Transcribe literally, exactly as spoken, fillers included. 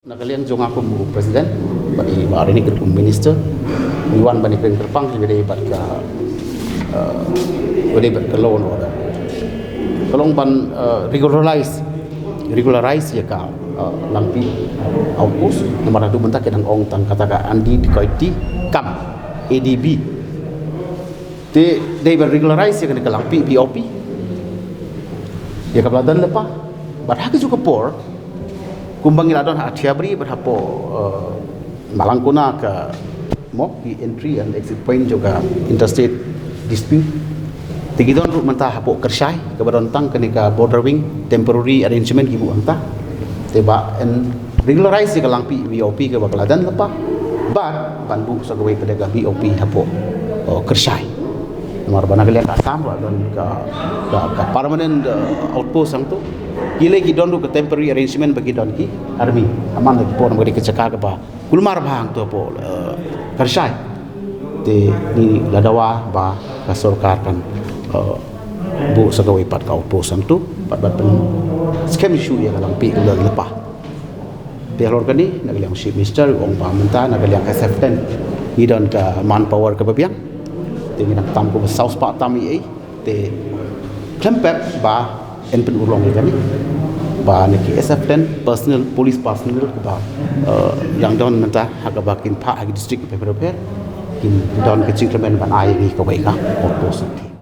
Na ka liang jong nga kum u president, bad i Bah Reni kum minister, ngi wan ban ïakren kyrpang ïa ka bynta ka, eh, ka bynta ka law and order. Ka long ban, eh, regularize, regularize ïa ka, eh, Langpih outpost, namar haduh mynta ki dang ong tang kata ka anti dacoity camp, A D B. Te dei ban regularize ïa kane ka Langpih B O P. Ïa kaba la don lypa. Bad ha kajuh ka por, kumba ngi la don ha Athiabari bad hapoh, eh, Malangkona ka, mo, ki entry and exit point jong ka interstate dispute. Te ngi don ruh mynta hapoh Kyrshai kaba don tang kane ka border wing temporary arrangement ki buh hangta. Te ba yn regularize ïa ka Langpih B O P kaba ka la don lypa. Bad ban buh sa kawei pat ka B O P hapoh, oh, Kyrshai. Namar ba na ka liang ka Assam ruh don ka, ka, ka permanent, eh, outpost hangto. Ki lei ki don ruh ka temporary arrangement ba ki don ki army. Haman da ki por namar ka dei ka jaka kaba kulmar bha hangto hapoh, eh, Kyrshai. Te ngi la dawa ba ka sorkar kan, eh, buh sa kawei pat ka outpost hangto, bad, bad pynskhem shuh ïa ka Langpih kaba la don lypa. Te halor kane, na ka liang Chief Minister u ong ba mynta na ka liang S F ten ngi don ka manpower kaba biang. Te ngi dang tam kumba saw spah tam ei ei. Te khlem pep ba yn pynurlong ïa kane. Ba na ki S F ten personnel, police personnel kaba, eh, dang don mynta ha kaba kin phah ha ki district bapher bapher, kin don ka jingkyrmen ban ai ïa ngi kawei ka outpost.